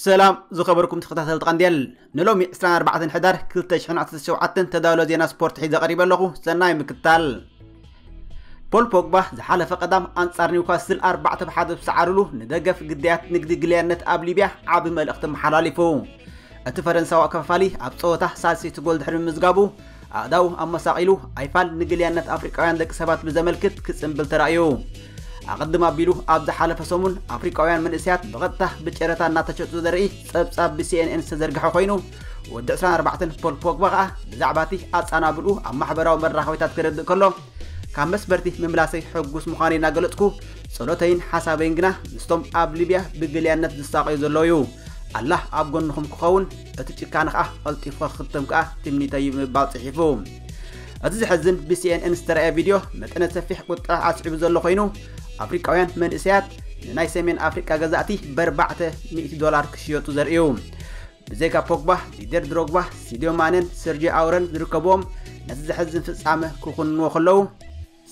ሰላም ዝኸበርኩም ተኸታተልቲ ቀንዴል፣ ንሎሚ ዕስራን ኣርባዕተን ሕዳር ክልተ ሽሕን ዓሰርተ ሸውዓተን ተዳሎ ዜና ስፖርት ሒዘ ቀሪበ ኣለኹ። ሰናይ ምክታል። ፖል ፖግባ ዝሓለፈ ቀዳም ኣንጻር ኒውካስል ኣርባዕተ ብ ሓደ ብዝሰዓርሉ፣ ንደገፍ ግዳያት ንግዲ ግልያነት ኣብ ሊብያ ዓቢ መልእኽቲ መሓላሊፉ። እቲ ፈረንሳዊ ኣከፋፋሊ ኣብ ጸወታ ሳልሰይቲ ጎል ድሕሪ ምምዝጋቡ፣ ኣእዳው ኣመሳቒሉ ኣይፋል ንግልያነት ኣፍሪቃውያን ደቂ ሰባት ብዘመልክት ክጽንብል ተራእዩ። ኣቐድም ኣቢሉ ኣብ ዝሓለፈ ሰሙን ኣፍሪቃውያን መንእሰያት ብቐጥታ ብጨረታ እናተሸጡ ዘርኢ ጸብጻብ ብ C N N ዝተዘርግሐ ኮይኑ፣ ወዲ ዕስራን ኣርባዕተን ፖል ፖግባ ከኣ ብዛዕባ እቲ ኣጻናብልኡ ኣብ ማሕበራዊ መራኸቢታት ክረድእ ከሎ፣ ካብ መስበርቲ ምምላሰይ ሕጉስ ምዃነይ እናገለጽኩ፣ ጸሎተይን ሓሳበይን ግና ምስቶም ኣብ ሊብያ ብግልያነት ዝሳቐዩ ዘለዉ እዩ። ኣላህ ኣብ ጎንኹም ክኸውን፣ እቲ ጭካነ ከኣ ቀልጢፉ ክኽተም ከኣ ትምኒተይ እዩ ብምባል ጽሒፉ። እቲ ዘሕዝን ብ C N N ዝተረኣየ ቪድዮ መጠነ ሰፊሕ ቁጥዐ ኣስዒቡ ዘሎ ኮይኑ፣ ኣፍሪቃውያን መንእሰያት ንናይ ሰሜን ኣፍሪቃ ገዛእቲ በርባዕተ ሚእቲ ዶላር ክሽየጡ ዘርእዩ። ብዘይካ ፖግባ፣ ዲደር ድሮግባ፣ ሲድዮ ማነን ሰርጂ ኣውረን ዝርከብዎም ነቲ ዘሕዝን ፍጻመ ክኹንንዎ ከለዉ፣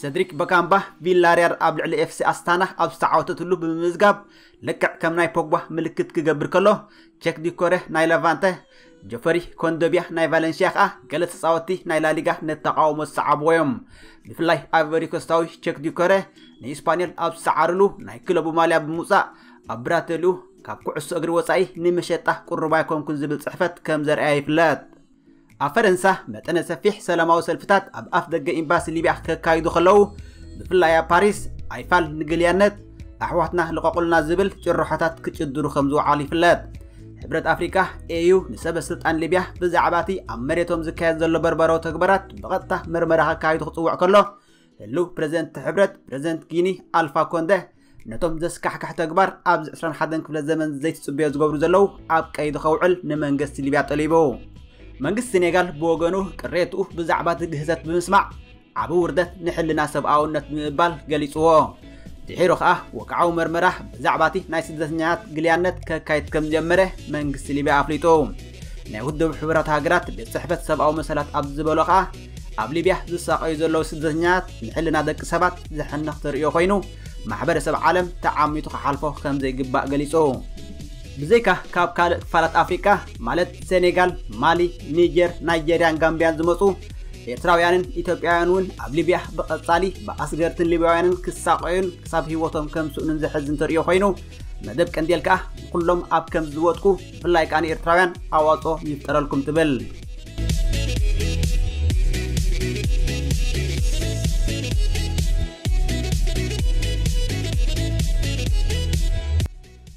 ሰድሪክ በካምባ ቪላርያል ኣብ ልዕሊ ኤፍ ሲ ኣስታና ኣብ ዝተዓወተትሉ ብምምዝጋብ፣ ልክዕ ከም ናይ ፖግባ ምልክት ክገብር ከሎ፣ ቸክ ዲኮረ ናይ ለቫንተ፣ ጆፈሪ ኮንዶቢያ ናይ ቫለንሽያ ከኣ ገለ ተጻወትቲ ናይ ላሊጋ ነቲ ተቓውሞ ዝሰዓብዎ እዮም። ብፍላይ ኣይቨሪ ኮስታዊ ቸክ ዲኮረ ንኢስፓኒዮል ኣብ ዝሰዓርሉ ናይ ክለቡ ማልያ ብምውጻእ፣ ኣብ ብራተልኡ ካብ ኩዕሶ እግሪ ወጻኢ ንመሸጣ ቅሩብ ኣይኮንኩን ዝብል ጽሕፈት ከም ዘርኣየ ይፍለጥ። ኣብ ፈረንሳ መጠነ ሰፊሕ ሰላማዊ ሰልፍታት ኣብ ኣፍ ደገ ኤምባሲ ሊብያ ከካይዱ ከለዉ፣ ብፍላይ ኣብ ፓሪስ ኣይፋል ንግልያነት፣ ኣሕዋትና ልቐቑልና ዝብል ጭርሖታት ክጭድሩ ከም ዝወዓሉ ይፍለጥ። ሕብረት ኣፍሪቃ ኤዩ ንሰበ ስልጣን ሊብያ ብዛዕባ እቲ ኣብ መሬቶም ዝካየድ ዘሎ በርበራዊ ተግባራት ብቐጥታ መርመራ ከካይዱ ክጽውዕ ከሎ፣ ህሉው ፕረዚደንት ሕብረት ፕረዚደንት ጊኒ ኣልፋ ኮንደ ነቶም ዘስካሕክሕ ተግባር ኣብዚ ዕስራን ሓደን ክፍለ ዘመን ዘይትጽበዮ ዝገብሩ ዘለዉ ኣብ ቀይዲ ከውዕል ንመንግስቲ ሊብያ ጠሊቡ። መንግስቲ ሴኔጋል ብወገኑ ቅሬትኡ ብዛዕባ እቲ ግህሰት ብምስማዕ ዓቢ ውርደት ንሕልና ሰብኣውነት ብምባል ገሊጽዎ። ድሒሩ ከኣ ወግዓዊ መርመራ ብዛዕባ እቲ ናይ ስደተኛታት ግልያነት ከካይድ ከም ዝጀመረ መንግስቲ ሊብያ ኣፍሊጡ። ናይ ውድብ ሕቡራት ሃገራት ቤት ጽሕፈት ሰብኣዊ መሰላት ኣብ ዝበሎ ከኣ ኣብ ሊብያ ዝሳቐዩ ዘለዉ ስደተኛታት ንሕልና ደቂ ሰባት ዘሕንኽ ተርእዮ ኮይኑ፣ ማሕበረሰብ ዓለም ተዓሚቱ ክሓልፎ ከም ዘይግባእ ገሊጹ። ብዘይካ ካብ ካልእ ክፋላት ኣፍሪቃ ማለት ሴኔጋል፣ ማሊ፣ ኒጀር፣ ናይጀርያን ጋምቢያን ዝመጹ ኤርትራውያንን ኢትዮጵያውያን እውን ኣብ ሊብያ ብቐጻሊ ብኣስገርትን ሊብያውያንን ክሳቐዩን ክሳብ ህይወቶም ከም ስእኑን ዘሕዝን ተርእዮ ኮይኑ፣ መደብ ቀንዴል ከኣ ንኩሎም ኣብ ከም ዝወጥቁ ብፍላይ ከኣ ንኤርትራውያን ኣዋጽኦ ይፍጠረልኩም ትብል።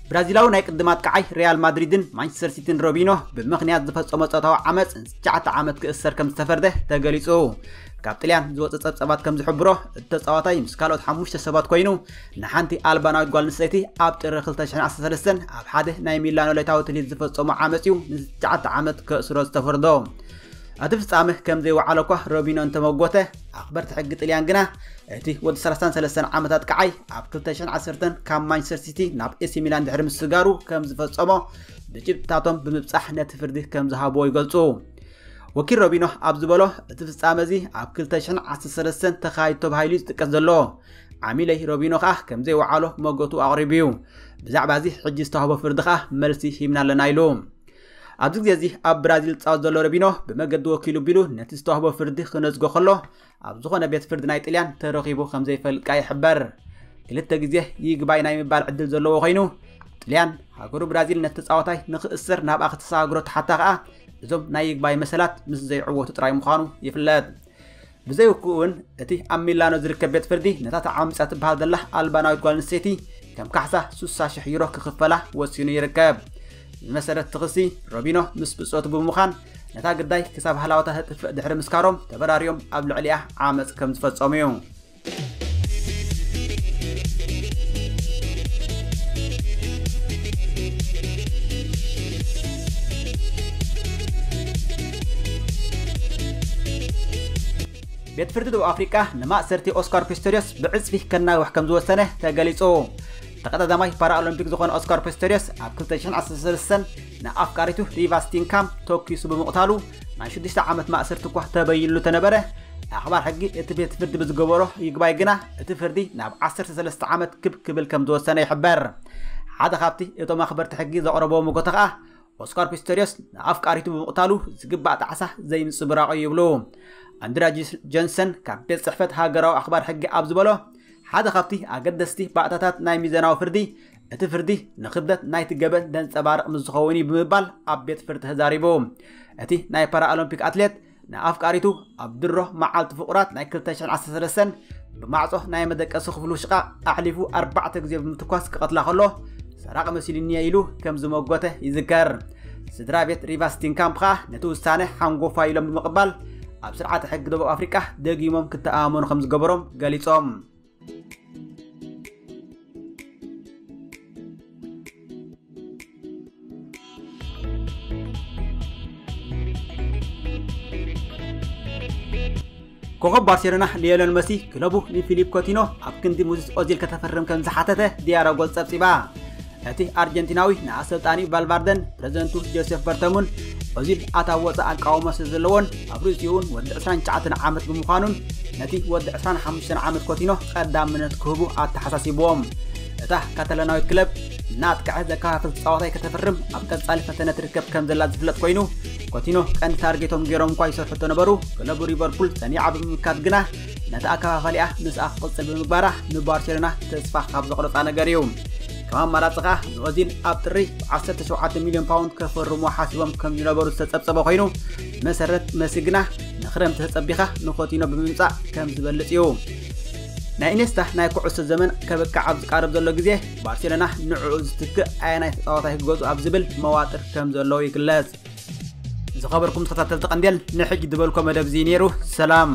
ብራዚላዊ ናይ ቅድም ኣጥቃዓይ ሪያል ማድሪድን ማንቸስተር ሲቲን ሮቢኖ ብምኽንያት ዝፈጸሞ ጾታዊ ዓመጽ ትሽዓተ ዓመት ክእሰር ከም ዝተፈርደ ተገሊጹ። ካብ ጥልያን ዝወጸ ጸብጻባት ከም ዝሕብሮ፣ እቲ ተጻዋታይ ምስ ካልኦት ሓሙሽተ ሰባት ኮይኑ ንሓንቲ ኣልባናዊት ጓል ኣንስተይቲ ኣብ ጥሪ ክልተ ሽሕን ዓሰርተ ሰለስተን ኣብ ሓደ ናይ ሚላኖ ለይታዊ ትልሂት ዝፈጸሞ ዓመጽ እዩ ንትሽዓተ ዓመት ከእስሮ ዝተፈርዶ። እቲ ፍጻመ ከም ዘይወዓለ እኳ ሮቢኖ እንተመጎተ፣ ኣኽበርቲ ሕጊ ጥልያን ግና እቲ ወዲ ሰላሳን ሰለስተን ዓመት ኣጥቃዓይ ኣብ ክልተ ሽሕን ዓሰርተን ካብ ማንቸስተር ሲቲ ናብ ኤሲ ሚላን ድሕሪ ምስጋሩ ከም ዝፈጸሞ ብጭብጥታቶም ብምብጻሕ ነቲ ፍርዲ ከም ዝሃብዎ ይገልጹ። ወኪል ሮቢኖ ኣብ ዝበሎ፣ እቲ ፍጻመ እዚ ኣብ ክልተ ሽሕን ዓሰርተ ሰለስተን ተኻይዱ ተባሂሉ እዩ ዝጥቀስ ዘሎ። ዓሚለይ ሮቢኖ ከኣ ከም ዘይወዓሎ መጎቱ ኣቕሪቡ እዩ። ብዛዕባ እዚ ሕጂ ዝተዋህቦ ፍርዲ ከኣ መልሲ ሂብና ኣለና ኢሉ። ኣብዚ ግዜ እዚ ኣብ ብራዚል ዝጻወት ዘሎ ሮቢኖ ብመገዲ ወኪሉ ቢሉ ነቲ ዝተዋህቦ ፍርዲ ክነጽጎ ከሎ፣ ኣብ ዝኾነ ቤት ፍርዲ ናይ ጥልያን ተረኺቡ ከም ዘይፈልጥ ከኣ ይሕበር። ክልተ ግዜ ይግባይ ናይ ምባል ዕድል ዘለዎ ኮይኑ፣ ጥልያን ሃገሩ ብራዚል ነቲ ተጻዋታይ ንኽእሰር ናብኣ ክተሰጋግሮ ተሓታ ከኣ፣ እዞም ናይ ይግባይ መሰላት ምስ ዘይዕወቱ ጥራይ ምዃኑ ይፍለጥ። ብዘይውክኡ እውን እቲ ኣብ ሚላኖ ዝርከብ ቤት ፍርዲ ነታ ተዓሚጻ ትበሃል ዘላ ኣልባናዊት ጓል ኣንስተይቲ ከም ካሕሳ ሱሳ ሽሕ ዩሮ ክኽፈላ ወሲኑ ይርከብ። ብመሰረት እቲ ክሲ፣ ሮቢኖ ምስ ብጾቱ ብምዃን ነታ ግዳይ ክሳብ ሃላዋታ ተጥፍእ ድሕሪ ምስካሮም ተበራርዮም ኣብ ልዕሊኣ ዓመጽ ከም ዝፈጸሙ እዩ። ቤት ፍርዲ ደቡብ ኣፍሪቃ ንማእሰርቲ ኦስካር ፒስቶሪዮስ ብዕጽፊ ከናውሕ ከም ዝወሰነ ተገሊጹ። ተቐዳዳማይ ፓራኦሎምፒክ ዝኾነ ኦስካር ፒስቶሪዮስ ኣብ ክልተ ሽሕን ዓሰርተ ሰለስተን ንኣፍቃሪቱ ሪቫ ስቲንካም ተኪሱ ብምቕታሉ ናይ ሽዱሽተ ዓመት ማእሰርቲ እኳ ተበይንሉ ተነበረ፣ ኣኽባር ሕጊ እቲ ቤት ፍርዲ ብዝገበሮ ይግባይ ግና እቲ ፍርዲ ናብ ዓሰርተ ሰለስተ ዓመት ክብ ክብል ከም ዝወሰነ ይሕበር። ሓደ ካብቲ እቶም ኣኽበርቲ ሕጊ ዘቕረቦ መጎተ ከኣ ኦስካር ፒስቶሪዮስ ንኣፍቃሪቱ ብምቕታሉ ዝግባእ ጣዕሳ ዘይምጽብራቑ ይብሉ። ኣንድራ ጀንሰን ካብ ቤት ጽሕፈት ሃገራዊ ኣኽባር ሕጊ ኣብ ዝበሎ ሓደ ካብቲ ኣገደስቲ ባእታታት ናይ ሚዛናዊ ፍርዲ እቲ ፍርዲ ንኽብደት ናይቲ ገበን ዘንጸባርቕ ምስ ዝኸውን እዩ ብምባል ኣብ ቤት ፍርዲ ተዛሪቡ። እቲ ናይ ፓራኦሎምፒክ ኣትሌት ንኣፍቃሪቱ ኣብ ድሮ መዓልቲ ፍቑራት ናይ ክልተ ሽሕን ዓሰርተ ሰለስተን ብማዕጾ ናይ መደቀሲ ክፍሉ ሽቓቕ ኣሕሊፉ ኣርባዕተ ግዜ ብምትኳስ ክቐትላ ከሎ ሰራቒ መሲሉኒ ኢሉ ከም ዝመጎተ ይዝከር። ስድራ ቤት ሪቫ ስቲንካምፕ ከኣ ነቲ ውሳነ ሓንጎፋ ኢሎም ብምቕባል ኣብ ስርዓተ ሕጊ ደቡብ ኣፍሪቃ ደጊሞም ክተኣማመኑ ከም ዝገበሮም ገሊጾም። ኮኸብ ባርሴሎና ሊዮነል መሲ ክለቡ ንፊሊፕ ኮቲኖ ኣብ ክንዲ ሙዚስ ኦዚል ከተፈርም ከም ዝሓተተ ዲያሮ ጎል ጸብጺባ። እቲ ኣርጀንቲናዊ ንኣሰልጣኒ ቫልቫርደን ፕረዚደንቱ ጆሴፍ በርተሙን ኦዚል ኣታ ወጻእ ኣቃውሞ ስለ ዘለዎን ኣብ ርእሲኡ እውን ወዲ ዕስራን ትሽዓተን ዓመት ብምዃኑን ነቲ ወዲ ዕስራን ሓሙሽተን ዓመት ኮቲኖ ቀዳምነት ክህቡ ኣተሓሳሲብዎም። እታ ካታላናዊት ክለብ እናጥቅዐ ዘከፋፍል ተጻዋታይ ከተፍርም ኣብ ቀጻሊ ፈተነ ትርከብ ከም ዘላ ዝፍለጥ ኮይኑ ኮቲኖ ቀንዲ ታርጌቶም ገይሮም እኳ ይሰርሑ እንተነበሩ ክለቡ ሊቨርፑል ጸኒዓ ብምምካት ግና ነቲ ኣከፋፋሊኣ ምስኣ ክቕጽል ብምግባራ ንባርሴሎና ተስፋ ካብ ዘቑረጻ ነገር እዩ። ከም ኣማራጺ ከኣ ንኦዚል ኣብ ጥሪ ዓሰርተ ሸውዓተ ሚልዮን ፓውንድ ከፈርሞ ሓሲቦም ከም ዝነበሩ ዝተጸብጸበ ኮይኑ መሰረት መሲ ግና ንኽረምቲ ተጸቢኻ ንኮቲኖ ብምምጻእ ከም ዝበልጽ እዩ። ናይ ኢኔስታ ናይ ኩዕሶ ዘመን ከብቅዕ ኣብ ዝቃረብ ዘሎ ግዜ ባርሴሎና ንዕኡ ዝትክእ ኣየናይ ተጻዋታይ ክገዝኡ ኣብ ዝብል መዋጥር ከም ዘለዉ ይግለጽ። ዝኸበርኩም ተኸታተልቲ ቀንዴል ንሕጂ ዝበልኮ መደብ እዚ ነይሩ። ሰላም።